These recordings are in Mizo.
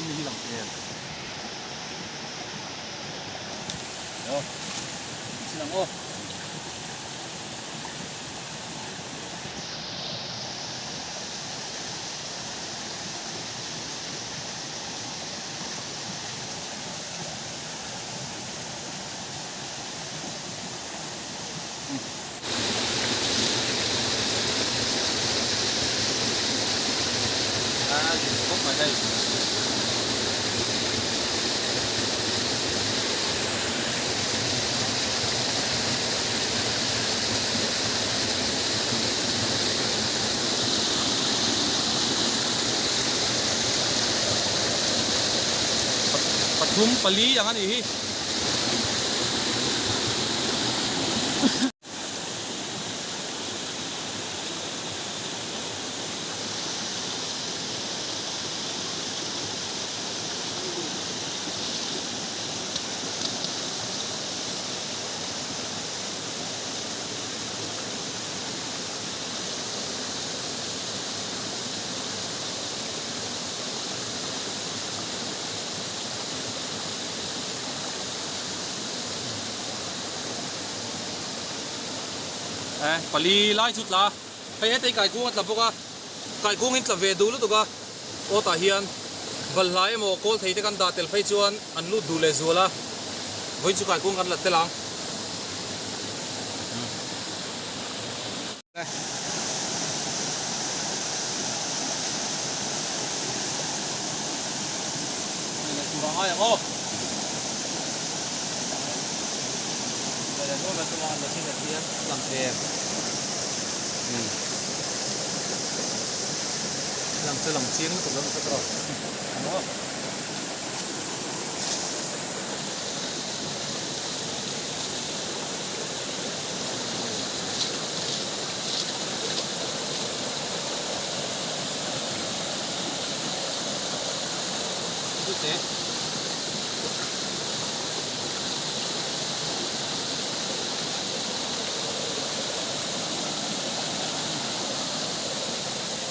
mi hi lang thei em? Aw, chhin ang aw. A zin khawp mai hei. Pathum pali ang a nih hi. Eh pali lai chu tla hei hetei kaikung a tla bawk a kaikung in tla ve duh lutuk a aw tah hian balhla emaw kawl thei te kan dah tel phei chuan an lut duh leh zual a vawiin chu kaikung kan la tel ang.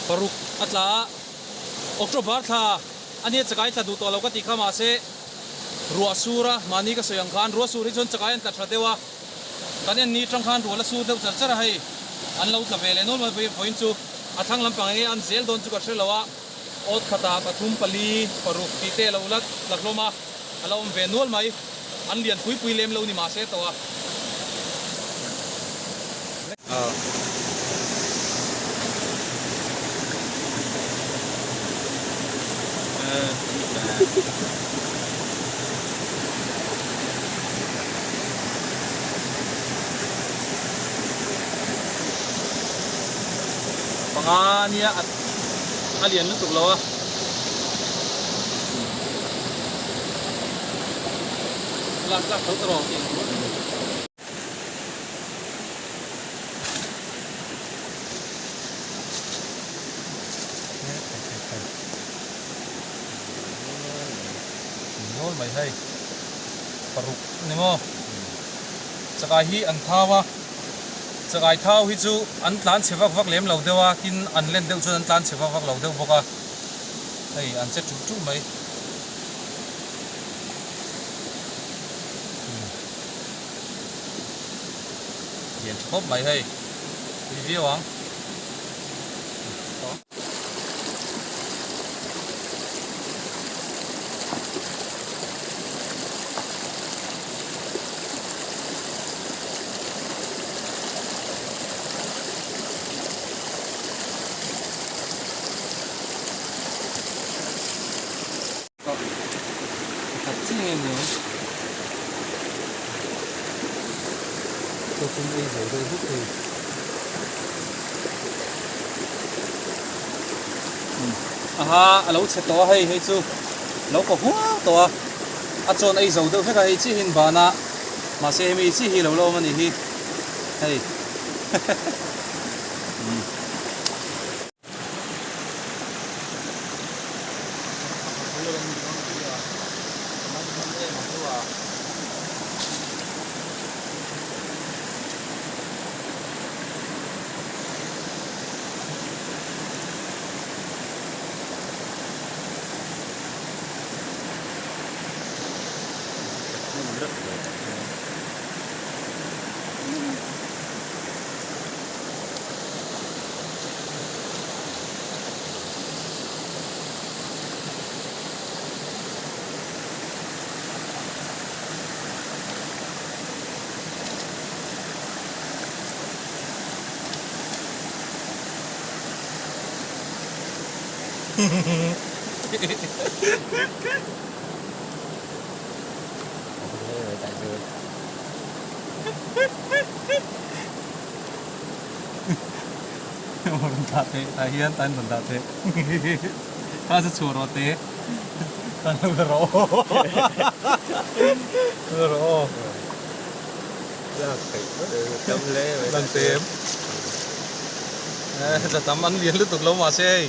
Paruk a tla a, October thla a nia chakai tla duh tawh lo ka tih kha mahse ruah sur a, mahni ka sawi ang khan ruah sur hi chuan chakai an tla tha deuh a. Kan en ni tang khan rual a sur deuh char char a hei, an lo tla ve leh nual mai vawiin chu a thlang lampang enge an zel dawn chu ka hre lo a, awt khatah pathum pali paruk tih te a lo la tla hlawm a, a la awm ve nual mai, an lian pui pui lem lo ni mahse tawh a. Panga nia a lian lutuk lo a. Lak lak tho tawh rawh. Nawl mai hei paruk a ni maw chakai hi an thau a chakai thau hi chu an tlan chhe vak vak lem lo deuh a tin an len deuh chuan an tlan chhe vak vak lo deuh bawk a hei an che tuh tuh mai. Lian tha khawp mai hei tui viau ang. Pakhat chiah nge ni ang chaw chum ei zo deuh vek thei aha a lo chhe tawh a hei hei chu lo kaw huau tawh a a chawn ei zo deuh vek a hei chiahin ban a mahse hemi chiah hi a lo la awm a nih hi hei Rawn dah teh tah hian tan rawn dah teh kha chu chhuah rawh teh tan lo la rawh aw la rawh aw lang tem tla tam an lian lutuk lo mahse hei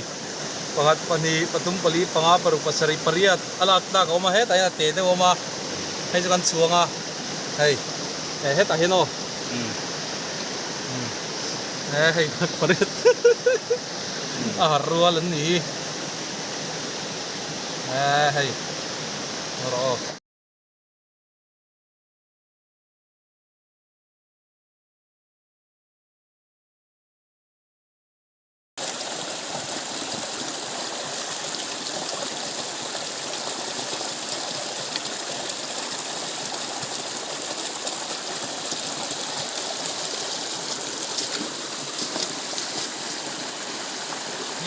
pakhat pahnih pathum pali panga paruk pasarih pariat a lak tlak a awm a hetah hian a te deuh a awm a hei chu kan chhuang a hei hetah hian aw. He hei pariat a har rual an ni hi he hei rawh aw.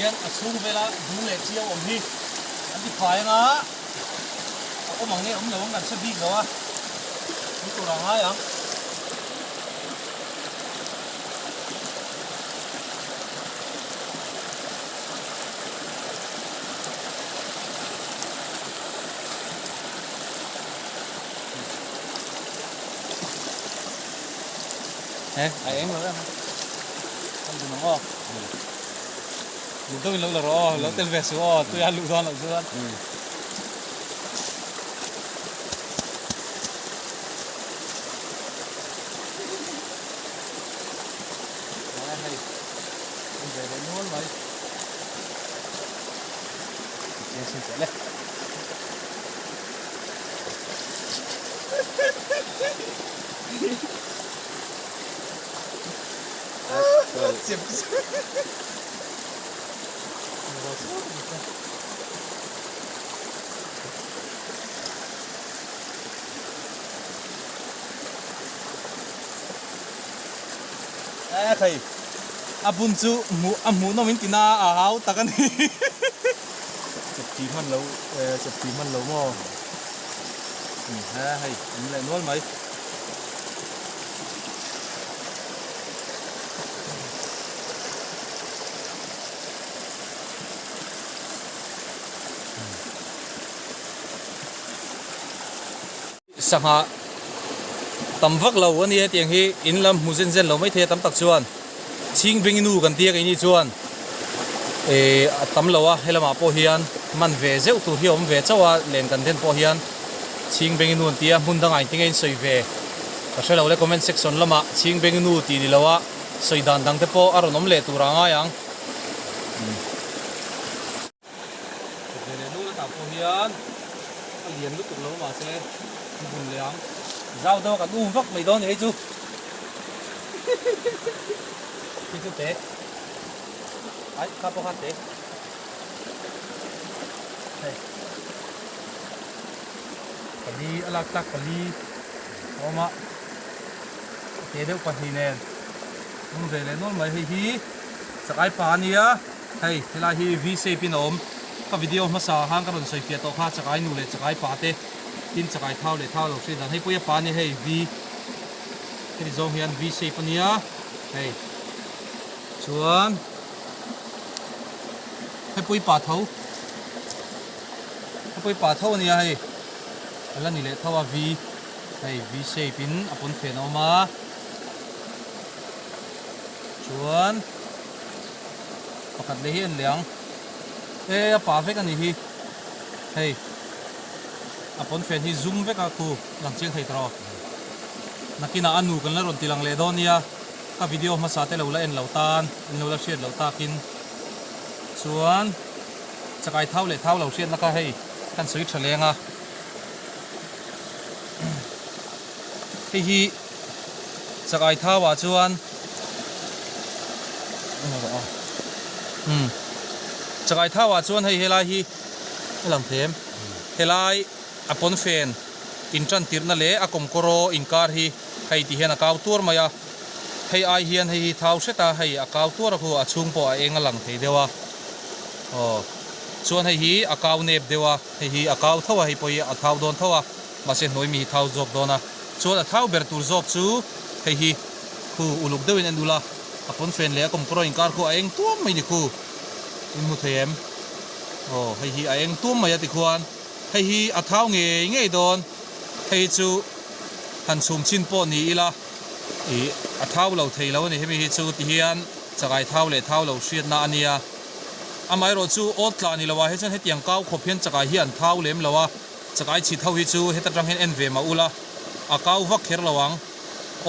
Hian a chhung vela dung leh chiau awm hi an ti phai anga a awm ang nge awm lo ang kan hre bik lo a, ni tur a ngai ang. He a eng lo em kan dun ang aw duh deuhin lo la rawh aw lo tel ve suh aw tuia luh dawn loh chuan. Hei an ve leh nual mai chiang chin chiah le. E thei a bun chu hmuh a hmuh nawm in ti na a hau tak a ni chawpti hman lo e chawpti hman lo maw he hei an leh nual mai. Sangha tam vak lo a ni hetiang hi in lam hmu zen zen lo maithei a tam tak chuan chhing beng nu kan tia keini chuan eh a tam lo a helamah pawh hian man ve zeuh tur hi a awm ve chauh a len kan den pawh hian chhing beng nu an tia hmun dangah engtin nge in sawi ve ka hre lo le comment section lamah chhing beng nu tih ni lo a sawi dan dang te pawh a rawn awm leh tur a ngai ang. Ve leh nul atah pawh hian a lian lutuk lo mahse an bun leh ang. Zau deuh a kan um vak mai dawn ni hei chu. Hei chu te. Ai kha pawh kha te. Hei. Pali a lak tlak pali a awm a. A te deuh pahnih nen um ve leh nual mai hei hi chakai pa a nia. Hei, helai hi V shape in a awm. Ka video hmasa ah khan ka rawn sawi fiah tawh kha, chakai nu leh chakai pa te, tin chakai thau leh thau lo hriat dan. Hei pawh hi a pa a nia hei V, heti zawng hian V shape a nia, hei chuan hei pawh hi pa tho, hei pawh hi pa tho a nia hei, a la ni leh tho a V, hei V shape in a pawnfen a awm a, chuan. Pakhat leh hi a ni leh ang. E a pah vek a nih hi. Hei a pawnfen hi zum vek a khu lang chiang thei tawh. Nakinah a nu kan la rawn ti lang leh dawn nia. Ka video hmasa te lo la en lo tan, in lo la hriat loh takin. Chuan chakai thau leh thau lo hriatna kha hei kan sawi tha leng a. Hei hi chakai thau ah chuan umm chakai thau ah chuan hei helai hi a lang thei em helai a pawnfen in tan tirhna leh a kawmkawr aw inkar hi hei ti hian a kau tuar mai a hei ai hian hei hi thau hret a hei a kau tuar a khu a chhung pawh a eng a lang thei deuh a aw. Chuan hei hi a kau nep deuh a, hei hi a kau tho a, hei pawh hi a thau dawn tho a, mahse hnuai mi hi thau zawk dawn a. Chuan a thau ber tur zawk chu hei hi khu uluk deuhin en ula, a pawnfen leh a kawmkawr a inkar khu a eng tuam mai ni khu. In hmu thei em? Aw hei hi a eng tuam mai a tikhuan hei hi a thau ngei ngei dawn. Hei hi chu han chhum chin pawh ni ila ih a thau lo thei lo a ni. Hemi hi chu tihian chakai thau leh thau lo hriatna a nia. Amaherawh chu awt tla ni lo ah hi chuan hetiang kau khawp hian chakai hi an thau lem lo a, chakai chhit ho hi chu heta tang hian en ve mah ula a kau vak kher lo ang.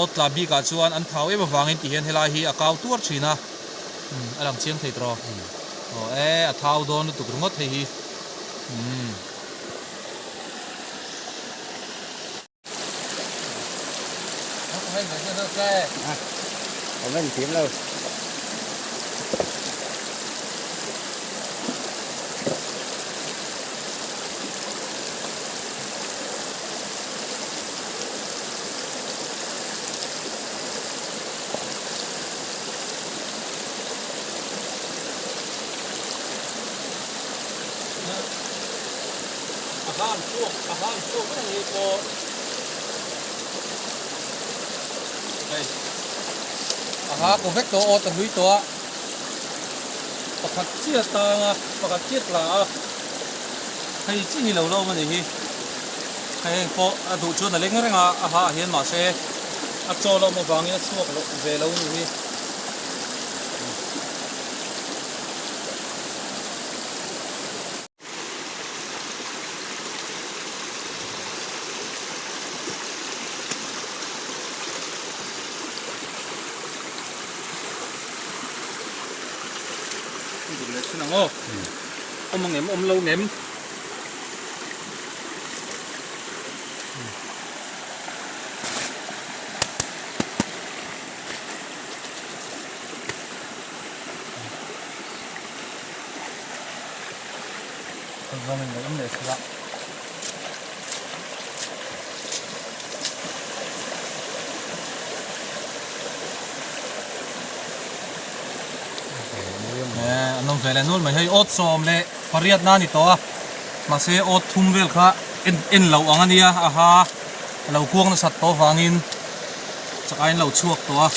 Awt tla bik ah chuan an thau em avangin ti hian helai hi a kau tuar thin a, umm a lang chiang thei tawh aw e a thau dawn lutuk ringawt hei hi umm. A han chhuak a han chhuak reng hi pawh hei a ha kaw vek tawh aw ta hlui tawh a pakhat chiah tang a pakhat chiah tla a hei chi hi lo la awm a ni hi hei heng pawh a duh chuan a leng reng a a ha ah hian mahse a chaw la awm avangin a chhuak loh ve lo a ni hi. Awm ang em awm lo ngem. Zawng in lo awm leh sila. An awm ve leh nual mai hei awt sawm leh pariat na a ni tawh a mahse awt thum vel kha en en loh ang a nia a ha a lo kuang nasat tawh avangin chak aiin lo chhuak tawh a.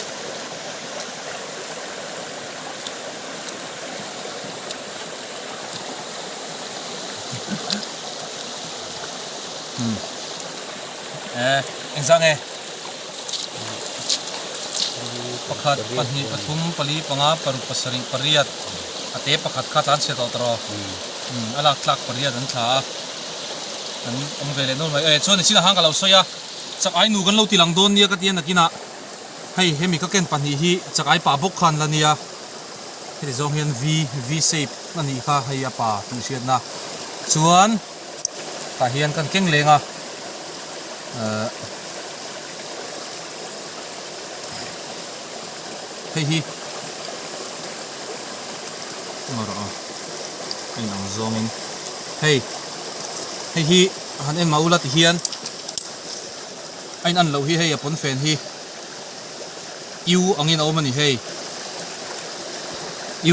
Eh, engzah nge? Pakhat, pahnih, pathum, pali, panga, paruk, pasarih, pariat. A te pakhat kha tlan chhiat tawh tawh. A lak tlak pariat an thla a. An awm ve leh nual mai. Eh, chuan nichin ah khan ka lo sawi a. Chak ai nu kan lo ti lang dawn nia ka ti a nakinah. Hei, hemi ka ken pahnih hi chak ai pa bawk khan la nia. Heti zawng hian V, V shape a nih kha hei a pa tih hriatna chuan tah hian kan keng leng a ehh hei hi ngaw rawh aw a inang zawngin hei hei hi han en mah ula ti hian a in an loh hi hei a pawnfen hi. U angin a awm a ni hei.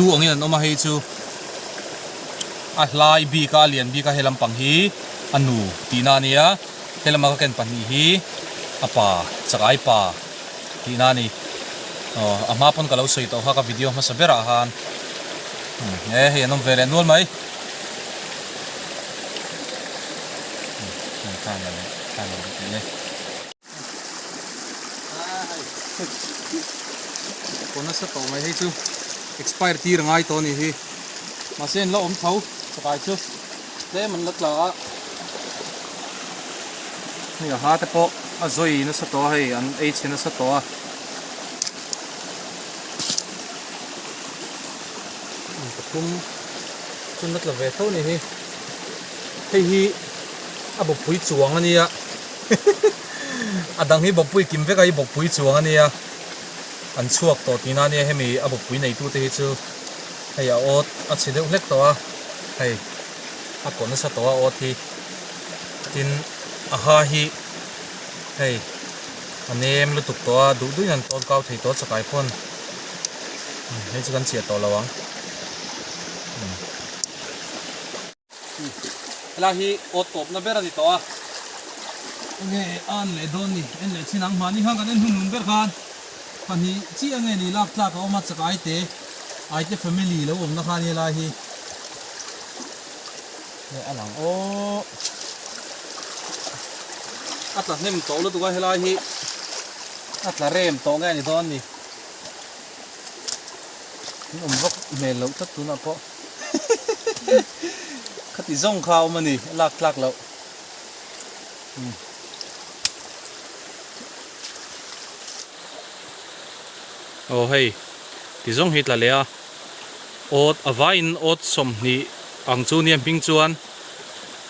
U angin an awm a hei chu a hlai bik a a lian bik a he lampang hi a nu tihna a nia he lama ka ken pahnih hi a pa chakai pa tihna a ni aw a hma pawn ka lo sawi tawh kha ka video hmasa berah khan e hei an awm ve leh nual mai. Kaw nasa tawh mai hei chu expire tir a ngai tawh a nih hi mahse an la awm tho chakai chu tlem an la tla a hei a ha te pawh a zawi nasa tawh a hei an ei chhe nasa tawh a. Pathum chu an la tla ve tho a nih hi hei hi a bawppui chuang a nia. A dang hi bawkpui kim vek a hi bawkpui chuang a nia an chhuak tawh tihna a nia hemi a bawkpui neitute hi chu hei a awt a chhe deuh hlek tawh a hei a kaw nasa tawh a awt hi tin a ha hi hei a nem lutuk tawh a duh duhin an tawn kau thei tawh chakai pawn hei chu kan chiah tawh lo ang. Helai hi awt tawpna ber a ni tawh a. Enge an leh dawn ni? En leh chin ang. Mahni khan kan en hun hun ber khan pahnih chiah nge ni lak tlak a awm a, chak aite, aite family lo awmna kha a ni helai hi. Leh a lang aw. A tla hnem tawh lutuk a helai hi a tla rem tawh nge ni dawn ni. An awm vak hmel loh tlat tunah pawh khati zawng kha a awm a ni a lak tlak loh. Aw hei ti zawng hi tla leh a awt a vaiin awt 20 ang chu nia hming chuan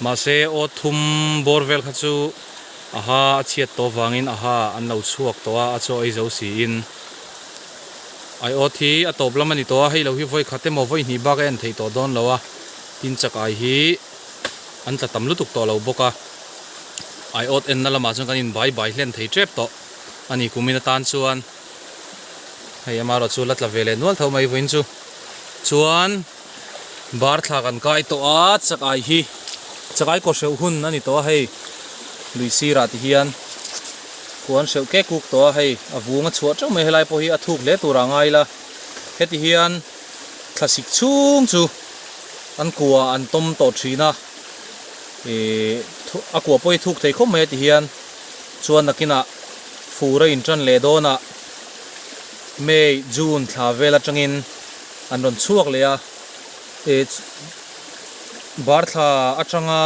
mahse awt thum bawr vel kha chu aha a chhiat tawh vangin aha an lo chhuak tawh a a chaw ei zo siin. Aiawt hi a tawp lam a ni tawh a, hei lo hi vawi khat emaw vawi hnih bak a en theih tawh dawn lo a, tin chak ai hi an tla tam lutuk tawh lo bawk a, aiawt enna lamah chuan kan in bai bai hlen thei tep tawh a ni kumin atan chuan hei amaherawh chu la tla ve leh nual tho mai vawiin chu chuan bar thla kan kai tawh a, chak ai hi chak ai kaw hreuh hun a ni tawh a hei lui sirah ti hian. Khuan hreuh kek kuk tawh a, hei a vung a chhuah teuh mai helai pawh hi a thuk hle tur ah ngai ila heti hian thlasik chhung chu an kua an tawm tawh thin a ihh a kua pawh hi thuk thei khawp mai heti hian chuan nakinah fur a intan leh dawn ah May June thla vel atangin an rawn chhuak leh a ihh bar thla atanga.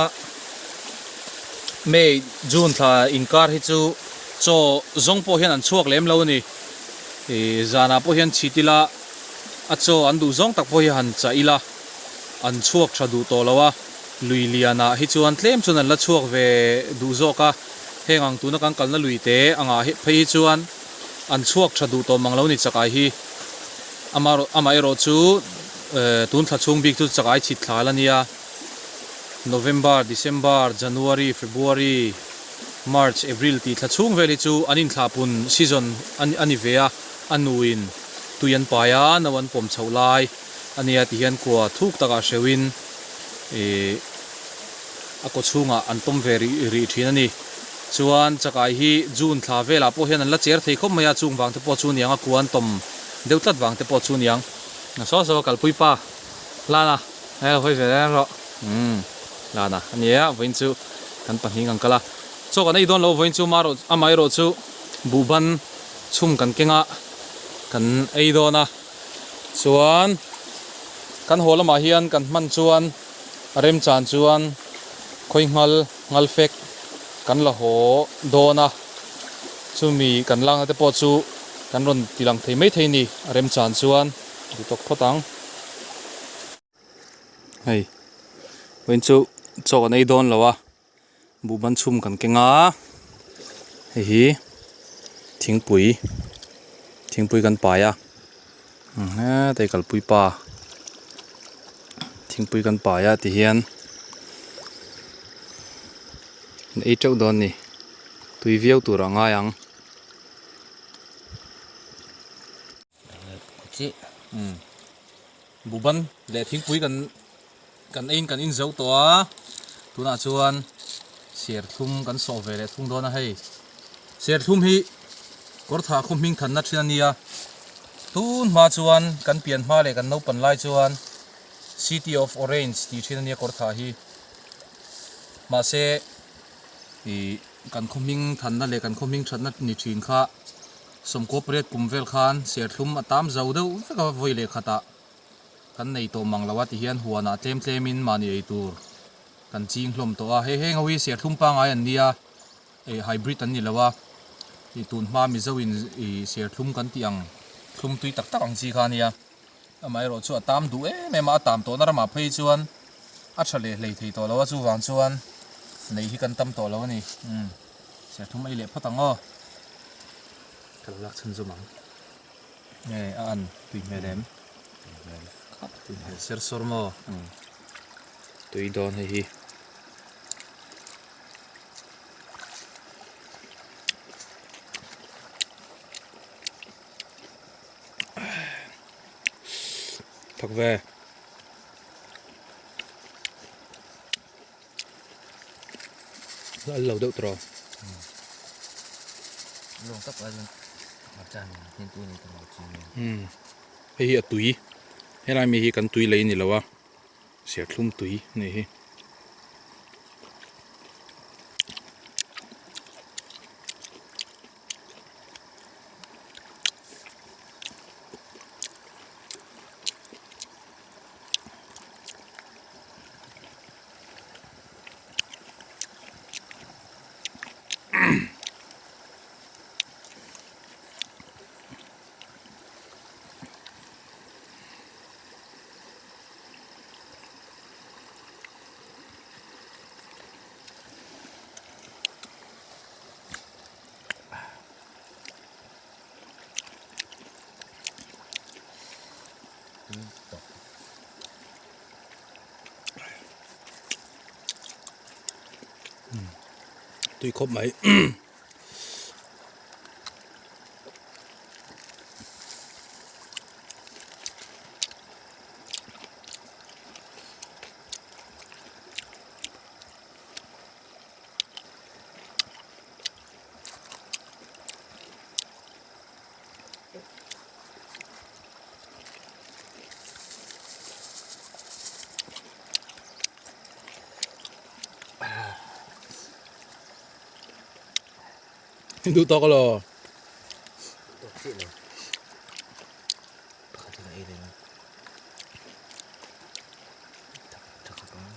May, June thla inkar hi chu chaw zawng pawh hian an chhuak lem lo a ni. Ih zanah pawh hian chhit ila a chaw an duh zawng tak pawh hi han chah ila an chhuak tha duh tawh lo a, lui lianah hi chuan tlem chuan an la chhuak ve duh zawk a, heng ang tuna kan kalna lui te angah phei hi chuan an chhuak tha duh tawh mang lo ni chakai hi. Amaherawh chu tun thla chhung bik chu chakai chhit thla la nia. November, December, January, February, March, April tih thla chhung vel hi chu an inthlahpun season a ni ve a, a nuin tui an pai a, no an pawm chhoh lai a nia ti hian kua thuk takah hreuhin ih a kaw chhungah an tawm ve rih rih thin a ni. Chuan chakai hi June thla velah pawh hian an la cher thei khawp mai a, chung vang te pawh chu niang a kua an tawm deuh tlat vang te pawh chu niang. Saw saw kalpui pa Lana. Hei hawi ve reng rawh. Umm Lana a nia vawiin chu kan pahnih kan kal a. Chaw kan ei dawn lo vawiin chu amaherawh chu buhban chhum kan keng a kan ei dawn a. Chuan kan haw lamah hian kan hman chuan a remchan chuan khawi nghal nghal fek kan la haw dawn a. Chumi kan lakna te pawh chu kan rawn ti lang thei maithei a ni a remchan chuan. Duh tawk phawt ang. Hei vawiin chu chaw kan ei dawn lo a buhban chhum kan keng a hei hi thingpui thingpui kan pai a hetlai kalpui pa thingpui kan pai a tihian an ei teuh dawn a ni tui viau tur a ngai ang. Buhban leh thingpui kan kan eiin kan inzo tawh a, tunah chuan serthlum kan sawh ve leh thung dawn a hei. Serthlum hi kawrthah khaw hming thanna thin a nia, tun hma chuan kan pian hma leh kan naupan lai chuan City of Orange tih thin a nia kawrthah hi. Mahse ih kan khaw hming thanna leh kan khaw hming thatna ni thin kha. Sawmkaw pariat kum vel khan serthlum a tam zo deuh vek a, vawi leh khatah kan nei tawh mang lo a ti hian huanah tlem tlemin mahni ei tur kan ching hlawm tawh a. Hei heng ho hi serthlum pangngai an nia, eh hybrid an ni lo a, ih tun hma Mizo in ih serthlum kan tih ang thlum tui tak tak ang chi kha a nia. Amaherawh chu a tam duh em em a, a tam tawhna ramah phei chuan a tha leh hlei thei tawh lo a, chuvang chuan nei hi kan tam tawh lo a ni. Umm serthlum ei leh phawt ang aw. Ka lo lak chhun zawm ang. Nge a an tui hmel em? Tui hmel. Tui hmel ser sawr maw? Umm. Tui dawn hei hi. Thak ve. Al lo deuh tawh. Lawng tak ai chuan hmarcha nen hian tui nei ta lo chi nen. Umm hei hi a tui helai mi hi kan tui lei ni lo a serthlum tui a nih hi. Tui khawp mai. Duh tawk alo. Tawk chiah lo. Pakhat in a ei reng a. Tak tak a pang.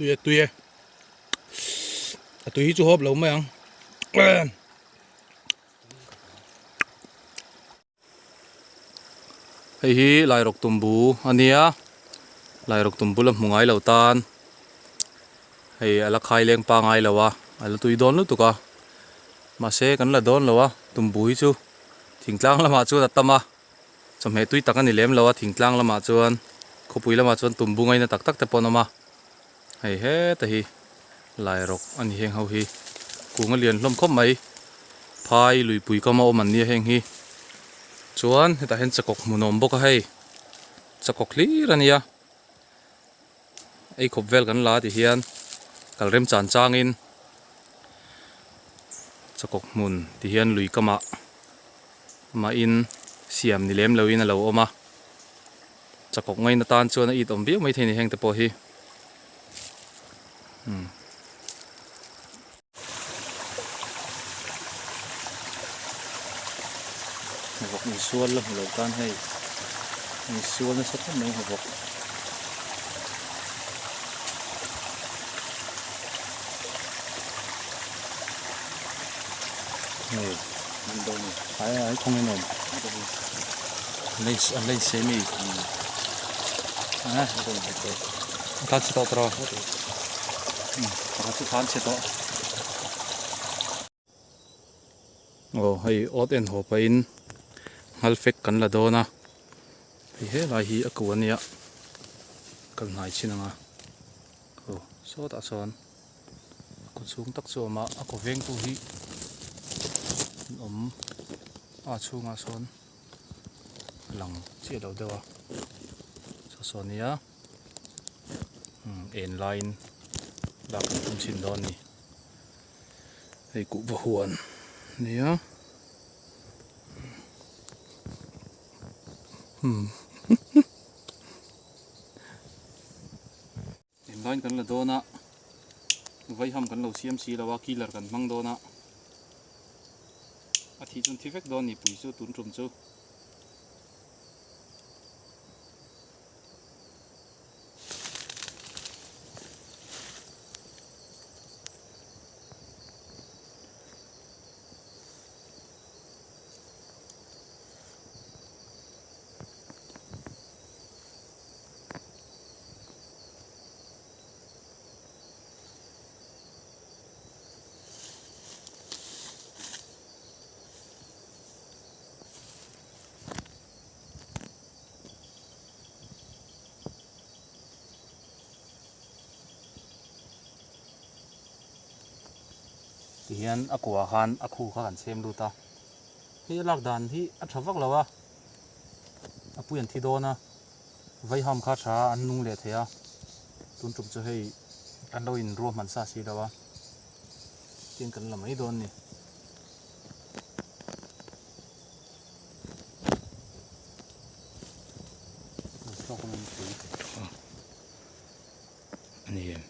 Tui e tui e a tui hi chu hawp lo mai ang. Hei hi Lairawk tumbu a nia, Lairawk tumbu la hmu ngai lo tan hei a la khai leng pangai lo a, a la tui dawn lutuk a, mahse kan la dawn lo a, tumbu hi chu thingtlang lamah chuan a tam a, chawhmeh tui tak a ni lem lo a thingtlang lamah chuan khawpui lamah chuan tumbu ngaina tak tak te pawh an awm a, hei heta hi Lairawk a ni heng ho hi kung a lian hlawm khawp mai phai luipui kam a awm an nia heng hi chuan hetah hian chakawk hmun a awm bawk a hei chakawk hlir a nia ei khawp vel kan la ti hian kal rem chan changin chakawk hmun ti hian lui kamah mahin siam ni lem loin a lo awm a. Chakawk ngaina tan chuan a it awm viau maithei a ni heng te pawh hi. Umm. Vawk insual la hmu lo tan hei insual nasa khawp mai vawk. Hei ai ai kawng in awm an la inseh mi a tlan chhe tawh tawh pakhat chu tlan chhe tawh aw hei awt en haw pahin nghal fek kan la dawn a hei helai hi a ko ania kal hnai chin anga aw sawtah sawn. A kaw chhung tak chu a awm a, a kaw vengtu hi an awm a chhungah sawn a lang chiah lo deuh a saw saw nia umm en laiin lak an tum chhin dawn a ni hei kuhva huan nia umm. Englain kan la dawn a, vaiham kan lo siam si lo a, killer kan hmang dawn a, a thih chuan thi vek dawn ni pui chu tun tum chu. Tihian a kuah khan a khu kha kan chhem lut a, hei a lak dan hi a tha vak lo a, a pui an thi dawn a, vaiham kha tha an nung leh thei a, tun tum chu hei kan lo in ruahman sa si lo a, tin kan la mai dawn a ni. A ni em?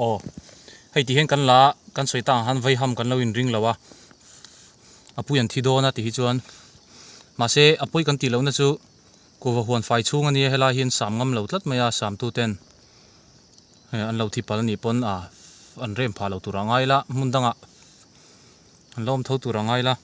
Aw hei ti hian kan la kan sawi tak ang khan vaiham kan lo inring lo a a pui an thi dawn a ti hi chuan mahse a pawi kan tih lohna chu kuhva huan fai chhung a nia helai hian sam ngam lo tlat mai a sam tu ten. Hei an lo thi pal anih pawn ah an rem phah lo tur a ngai la hmun dangah an lo awm tho tur a ngai la.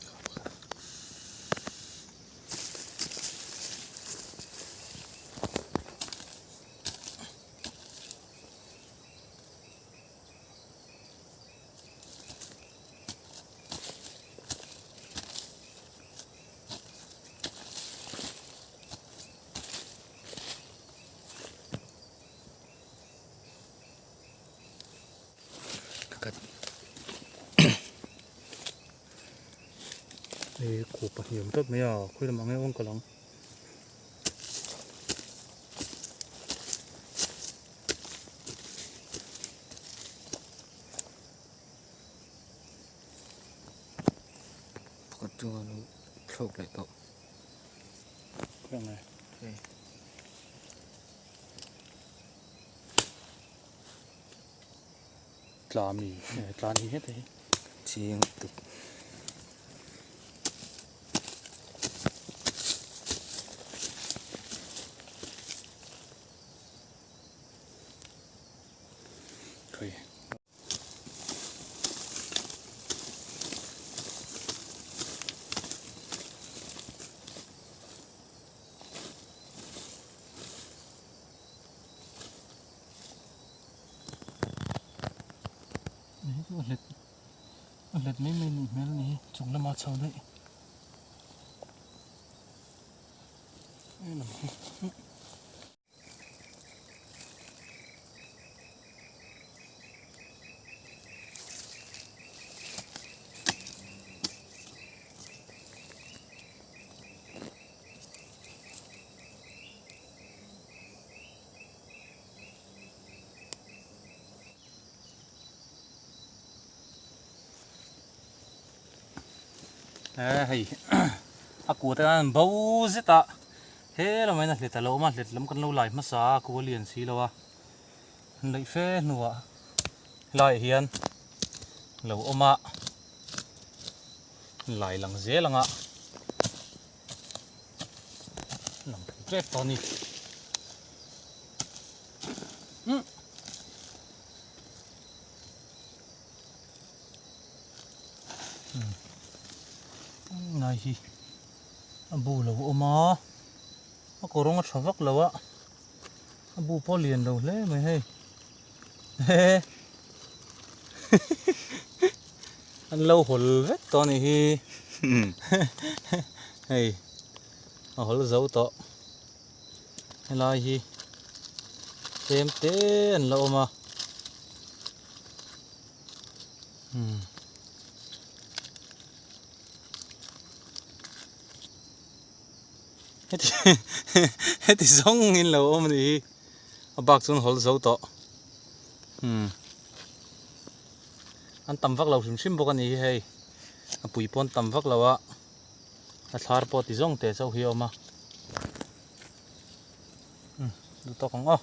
Hei khup a hniam tawp mai a khawi lamah nge awm ka lang. Pakhat chu a lo thlawk leh tawh. Khawi ang nge? Hei. Tla mi tla ni het hi. Chiang tuk. Khawi. A hlet a hlet mai mai nih hmel a ni hi chung lama chho daih lam hi. Hei a kut a bo zet a he lamah hian a hlet a lo awm a hlet lam kan lo lai hmasa a ku a lian si lo a an laih fe hnuah helaiah hian a lo awm a lai lang zel ang a. Lang thei tep tawh a ni. Umm. Ngai hi a bu lo awm a, a kawr rawng a tha vak lo a, a bu pawh a lian lo hle mai hei. Hehe an lo hawl vek tawh a nih hi hei a hawl zo tawh helai hi tlem te an la awm a umm. Heti heti zawng in lo awm a nih hi a bak chuan hawl zo tawh umm an tam vak lo hrim hrim bawk a nih hi hei a pui pawn tam vak lo a a thlar pawh ti zawng teh chauh hi a awm a umm duh tawk ang aw.